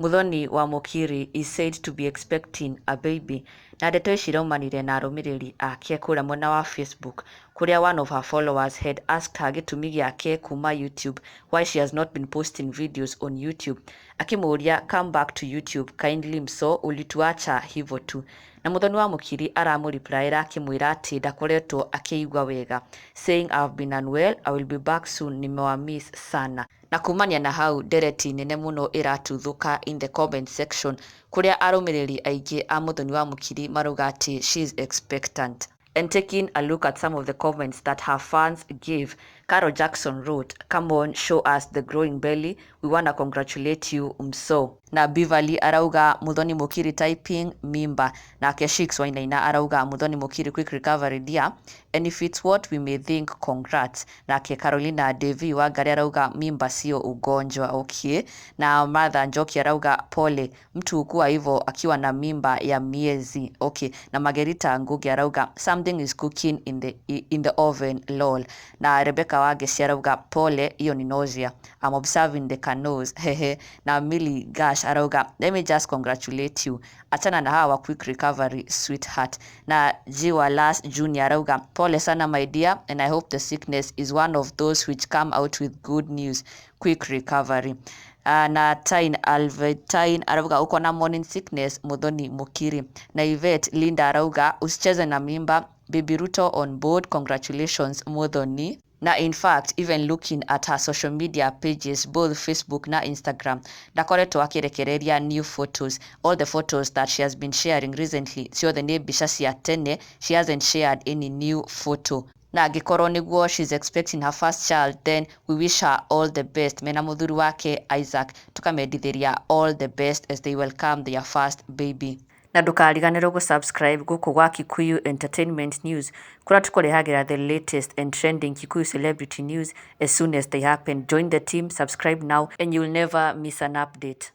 Muthoni wa Mukiri is said to be expecting a baby. Na ndeto ici iraumanire na arũmĩrĩri ake kũrĩa mwena wa Facebook, kũrĩa one of her followers had asked her gĩtũmi gĩake kuma YouTube, why she has not been posting videos on YouTube, akĩmũria, "Come back to YouTube kindly, mso ulituacha hivyo tu." Na Muthoni wa Mukiri aramũreplyra akĩmwĩra atĩ ndakoretwo akĩigua wega, saying, "I've been unwell, I will be back soon, nimewamiss sana." Na kumania na hau, ndereti nene mũno ĩratuthũka in the comment section, kũrĩa arũmĩrĩri aingĩ a Muthoni wa Mukiri marauga atĩ she is expectant. And taking a look at some of the comments that her fans gave, Carol Jackson wrote, "Come on, show us the growing belly. We wanna congratulate you, mso." Na Beverly arauga, "Muthoni Mukiri typing mimba." Nake Shix Wainaina arauga, "Muthoni Mukiri, quick recovery, dear. And if it's what we may think, congrats." Nake Carolina Devi Wangari arauga, "Mimba sio ugonjwa." Okay. Na Martha Njoki arauga, "Pole, mtu hukua hivyo akiwa na mimba ya miezi." Okay. Na Margarita Ngugi arauga, "Something is cooking in the oven, lol." Na Rebecca Wangeci arauga, "Pole, hiyo ni nausea. I'm observing the canoes, hehe." Na Millie Gash arauga, "Let me just congratulate you. Achana na hawa, quick recovery, sweetheart." Na Jiwa Las Junior arauga, "Pole sana, my dear, and I hope the sickness is one of those which come out with good news. Quick recovery." Na Tain Albertine arauga, "Uko na morning sickness, Muthoni Mukiri." Na Yvette Linda arauga, "Usicheze na mimba. Baby Ruto on board. Congratulations, Muthoni." Na in fact, even looking at her social media pages, both Facebook na Instagram, ndakoretwo akĩrekereria new photos. All the photos that she has been sharing recently ciothe nĩ mbica cia tene. She hasn't shared any new photo. Na angĩkorwo nĩguo she's expecting her first child, then we wish her all the best mena mũthuri wake Isaac. Tukamendithĩria all the best as they welcome their first baby. Na ndũkariganĩrwo gũsubscribe gũkũ gwa Kikuyu Entertainment News, kũrĩa tũkũrehagĩra the latest and trending Kikuyu celebrity news as soon as they happen. Join the team, subscribe now, and you'll never miss an update.